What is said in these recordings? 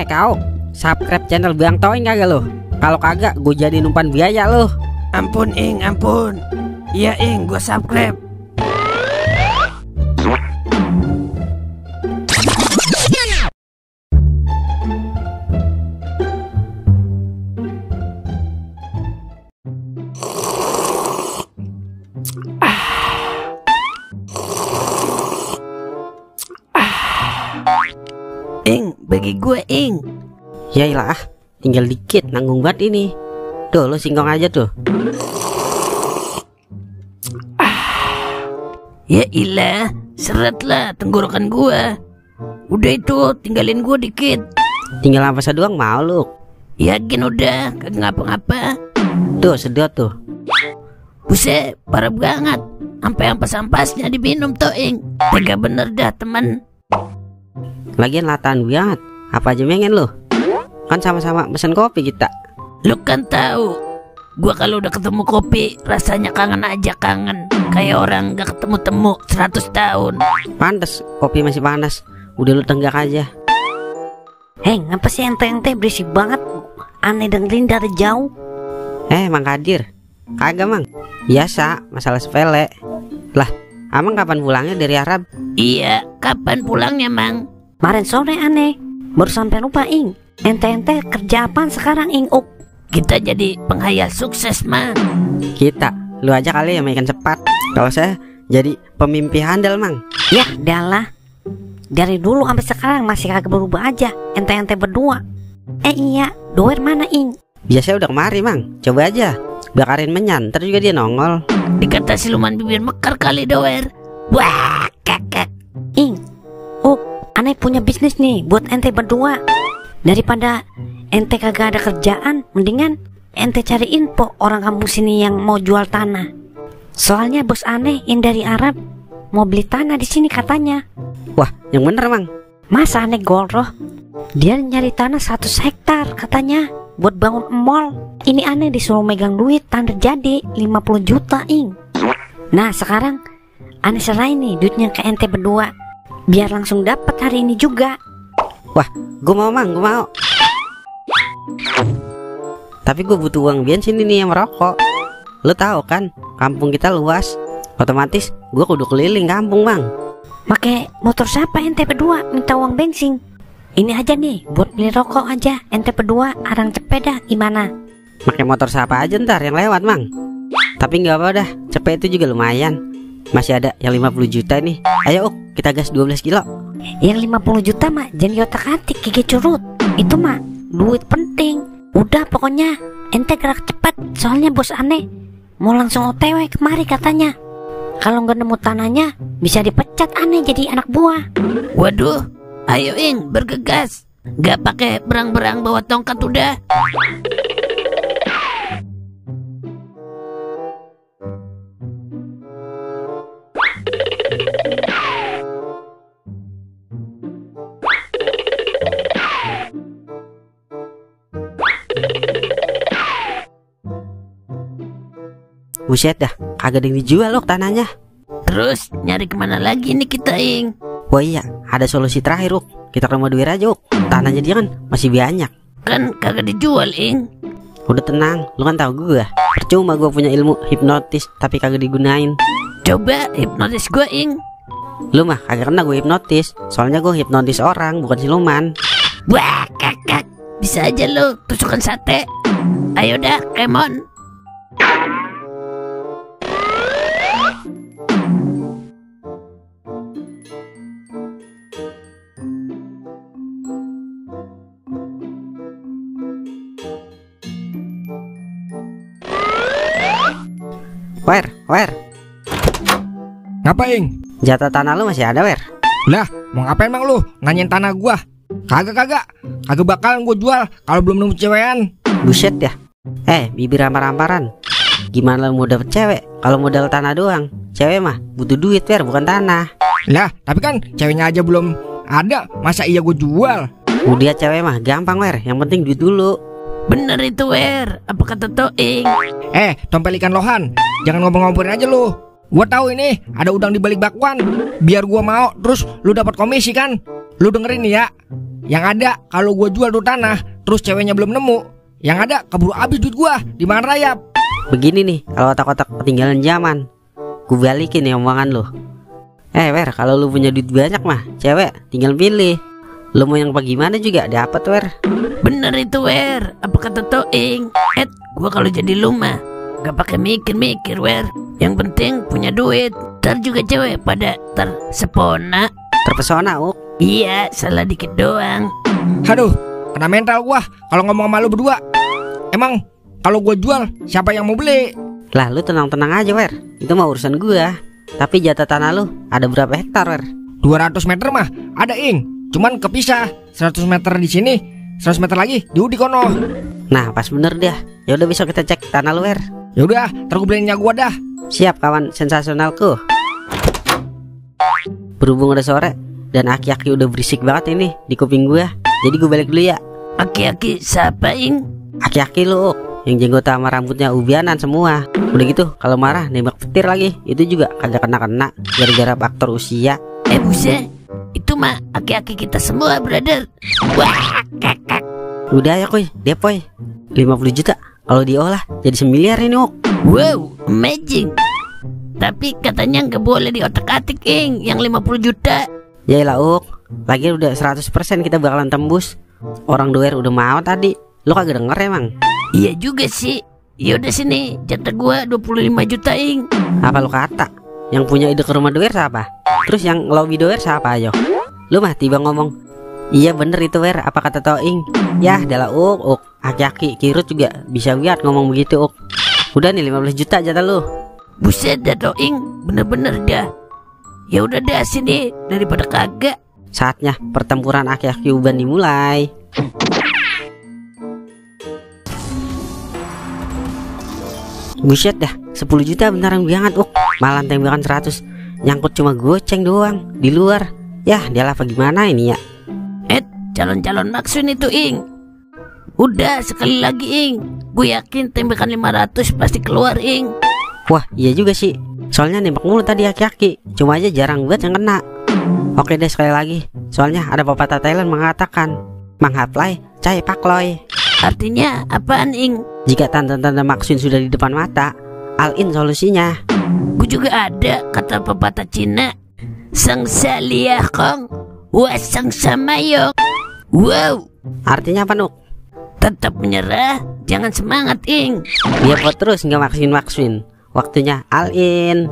Kau subscribe channel Bang Toing kagak lo? Kalau kagak gue jadi umpan biaya lo. Ampun Ing, ampun. Iya Ing, gue subscribe. Ing, bagi gue Ing. Yailah, tinggal dikit nanggung banget ini. Tuh lo singkong aja tuh. Ya ilah, seret lah tenggorokan gue. Udah itu, tinggalin gue dikit. Tinggal ampas doang mau lu. Yakin udah, kagak ngapa-ngapa. Tuh sedot tuh. Buset, parah banget. Sampai ampas-ampasnya diminum tuh Ing. Tega bener dah teman. Lagian latan banget. Apa aja pengen lu? Kan sama-sama pesen kopi kita. Lu kan tahu, gua kalau udah ketemu kopi rasanya kangen aja kangen. Kayak orang gak ketemu-temu 100 tahun. Pantes, kopi masih panas. Udah lu tenggak aja. Ngapa sih ente berisik banget? Aneh dengerin dari jauh. Mang Kadir. Kagak mang. Biasa, masalah sepele. Lah, Amang kapan pulangnya dari Arab? Iya, kapan pulangnya Mang? Kemarin sore aneh. Baru sampai lupa Ing. Ente kerja apaan sekarang Ing? Kita jadi penghayal sukses Mang. Kita, lu aja kali yang makan cepat. Kalau saya jadi pemimpi handal mang. Ya dalah. Dari dulu sampai sekarang masih kagak berubah aja. Ente berdua. Iya, Doer mana Ing? Biasanya udah kemari mang. Coba aja bakarin menyan, ntar juga dia nongol. Dikata siluman bibir mekar kali Doer. Wah, kakak. Ing, aneh punya bisnis nih buat ente berdua. Daripada ente kagak ada kerjaan, mendingan ente cari info orang kampung sini yang mau jual tanah. Soalnya bos aneh yang dari Arab mau beli tanah di sini katanya. Wah, yang bener mang. Masa aneh golroh? Dia nyari tanah 100 hektar katanya buat bangun mall. Ini aneh disuruh megang duit tanda jadi 50 juta Ing. Nah sekarang aneh serahin nih duitnya ke ente berdua, biar langsung dapat hari ini juga. Wah, gue mau mang, gue mau. Tapi gue butuh uang bensin ini yang merokok. Lo tahu kan, kampung kita luas. Otomatis gue kudu keliling kampung bang. Make motor siapa ente berdua minta uang bensin? Ini aja nih buat beli rokok aja. Ente berdua arang cepet dah gimana? Pakai motor siapa aja ntar yang lewat mang. Tapi nggak apa dah, cepet itu juga lumayan. Masih ada yang 50 juta nih. Ayo kita gas 12 kilo. Yang 50 juta mah jangan otak-atik gigi curut. Itu mah duit penting. Udah pokoknya ente gerak cepat. Soalnya bos aneh mau langsung OTW kemari katanya. Kalau nggak nemu tanahnya bisa dipecat aneh jadi anak buah. Waduh, ayo Ing bergegas. Gak pakai berang-berang bawa tongkat udah. Buset dah, kagak ada yang dijual loh tanahnya. Terus nyari kemana lagi nih kita Ing? Wah iya, ada solusi terakhir kita ke rumah Duir aja tanahnya dia kan masih banyak. Kan kagak dijual Ing. Udah tenang, lu kan tahu gue. Percuma gue punya ilmu hipnotis tapi kagak digunain. Coba hipnotis gue Ing. Lu mah kagak kena gue hipnotis. Soalnya gue hipnotis orang bukan siluman. Wah kakak, bisa aja lo tusukan sate. Ayo dah, Kemon. Wer. Ngapain? Jatah tanah lu masih ada, Wer? Lah, mau ngapain emang lu? Nanyain tanah gua? Kagak bakalan gua jual kalau belum nemu cewekan. Buset ya. Bibir rampar-ramparan. Gimana lu mau dapet cewek kalau modal tanah doang? Cewek mah butuh duit, Wer, bukan tanah. Lah, tapi kan ceweknya aja belum ada, masa iya gua jual? Udah cewek mah gampang, Wer, yang penting duit dulu. Bener itu Wer, apa kata Toing? Tompel ikan lohan, jangan ngobrol-ngobrolin aja lu. Gua tahu ini ada udang di balik bakwan. Biar gua mau, terus lu dapat komisi kan? Lu dengerin nih ya. Yang ada kalau gue jual tuh tanah, terus ceweknya belum nemu, yang ada keburu habis duit gue di makan rayap. Begini nih, kalau otak-otak ketinggalan zaman, gue balikin nih omongan lu. Wer, kalau lu punya duit banyak mah, cewek tinggal pilih. Lu mau yang bagaimana juga dapat, Wer. Bener itu, Wer. Apa kata Toing? Gua kalau jadi lu mah gak pakai mikir-mikir, Wer. Yang penting punya duit. Ntar juga cewek pada tersepona. Terpesona, Iya, salah dikit doang. Aduh, kena mental gua kalau ngomong sama lu berdua. Emang kalau gua jual, siapa yang mau beli? Lah, lu tenang-tenang aja, Wer. Itu mah urusan gua. Tapi jatah tanah lu ada berapa hektar, Wer? 200 meter mah ada, Ing. Cuman kepisah, 100 meter di sini, 100 meter lagi di kono. Nah, pas bener dia. Ya udah, besok kita cek tanah lu, Wer. Ya udah, ntar gue beliinnya gua dah. Siap, kawan sensasionalku. Berhubung udah sore dan aki-aki udah berisik banget ini di kuping gua, jadi gue balik dulu ya. Aki-aki siapa, Ing? Aki-aki lu, yang jenggot sama rambutnya ubianan semua. Udah gitu, kalau marah nembak petir lagi. Itu juga kagak kena-kena gara-gara faktor usia. Buset, itu mah aki-aki kita semua, brother. Wah, kakak. Udah ya, Koy, depoy 50 juta. Kalau diolah jadi semiliar ini, Wow, amazing. Tapi katanya nggak boleh diotak-atik, Ing, yang 50 juta. Yaelah, lagi udah 100% kita bakalan tembus. Orang doer udah mau tadi. Lu kagak denger emang? Iya juga sih. Yaudah sini, jatah gua 25 juta, Ing. Apa lu kata? Yang punya ide ke rumah doer siapa? Terus yang lobby doer siapa, ayo? Lu mah tiba ngomong, iya bener itu, Wer, apa kata Toing? Yah, adalah aki-aki Kirut juga bisa lihat ngomong begitu, Udah nih 15 juta jatah lu. Buset dah, Toing, bener-bener dah. Ya udah dah sini, daripada kagak. Saatnya pertempuran aki-aki uban dimulai. Buset dah, 10 juta beneran banget, Malah tembakan 100, nyangkut cuma goceng doang di luar. Yah, dia apa gimana ini ya? Calon-calon maksud itu, Ing. Udah sekali lagi, Ing. Gue yakin tembakan 500 pasti keluar, Ing. Wah, iya juga sih. Soalnya nembak mulu tadi aki-aki, cuma aja jarang banget yang kena. Oke deh, sekali lagi. Soalnya ada pepatah Thailand mengatakan, manghaplai, cai pakloy. Artinya apaan, Ing? Jika tanda-tanda maksud sudah di depan mata, all in solusinya. Gue juga ada kata pepatah Cina, sang saliyah kong, wasang samayok. Wow, artinya apa, Nuk? tetap menyerah, jangan semangat, Ing. Dia buat terus nggak maksin. Waktunya all in.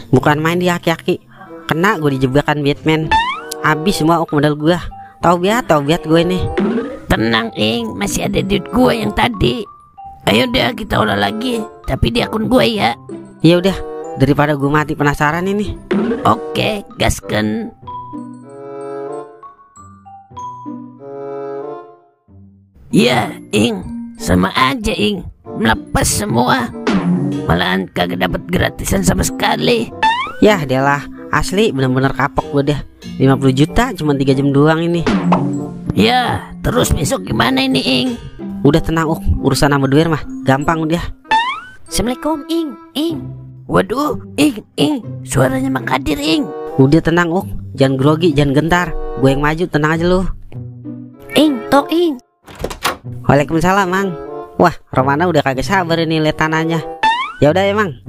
Bukan main di aki-aki. Kena gue di jebakan Batman. Habis semua modal gue. Taubiat gue nih. Tenang, Ing, masih ada duit gue yang tadi. Ayo deh kita ulah lagi, tapi di akun gue ya. Ya udah, daripada gue mati penasaran ini. Oke, gasken. Ya, Ing, sama aja, Ing, melepas semua. Malahan kagak dapat gratisan sama sekali. Yah, delah, asli bener-bener kapok gue deh. 50 juta cuma 3 jam doang ini. Ya, terus besok gimana ini, Ing? Udah tenang, urusan sama duit mah gampang udah. Assalamualaikum, Ing. Waduh, Ing, suaranya Mang Kadir, Ing. Udah tenang, jangan grogi, jangan gentar. Gue yang maju, tenang aja lu. Ing. Waalaikumsalam, Mang. Wah, Romana udah kagak sabar ini lihat tanahnya. Ya udah ya, Mang.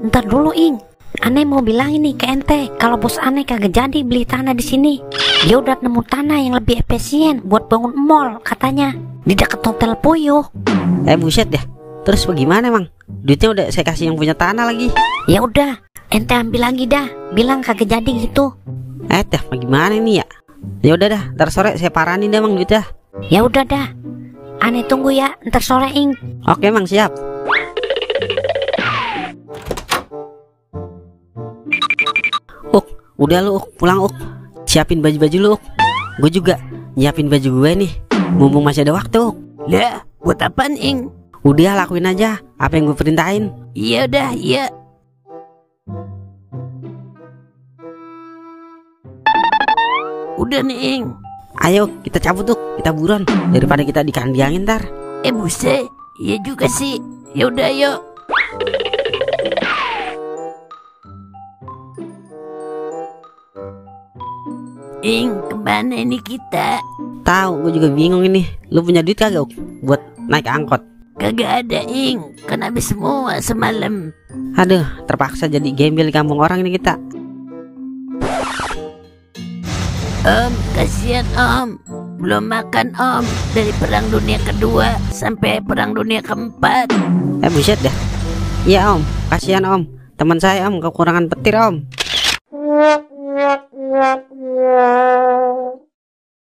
Ntar dulu, Ing. Aneh mau bilang ini ke ente, kalau bos aneh kagak jadi beli tanah di sini. Dia udah nemu tanah yang lebih efisien buat bangun mall katanya di dekat Hotel Puyuh. Buset deh. Terus bagaimana, Mang? Duitnya udah saya kasih yang punya tanah lagi. Ya udah, ente ambil lagi dah. Bilang kagak jadi gitu. Dah, bagaimana ini ya? Ya udah dah, ntar sore saya paranin deh, Mang, duitnya. Ya udah dah. Aneh tunggu ya, ntar sore, Ing. Oke, Mang, siap. Udah lu, pulang, siapin baju-baju lu. Gue juga nyiapin baju gue nih, mumpung masih ada waktu. Lah, buat apaan, Ing? Udah lakuin aja apa yang gue perintahin. Iya udah, iya. Udah nih, Ing. Ayo kita cabut kita buruan daripada kita dikandiangin ntar. Buset, iya juga sih. Ya udah, yuk. Ing, kemana ini kita? Tahu, gue juga bingung ini. Lu punya duit kagak, Uk, buat naik angkot? Kagak ada, Ing. Kan habis semua semalam. Aduh, terpaksa jadi gembel di kampung orang ini kita. Om, kasihan Om. Belum makan Om. Dari perang dunia kedua sampai perang dunia keempat. Buset dah. Iya Om, kasihan Om. Teman saya Om kekurangan petir Om.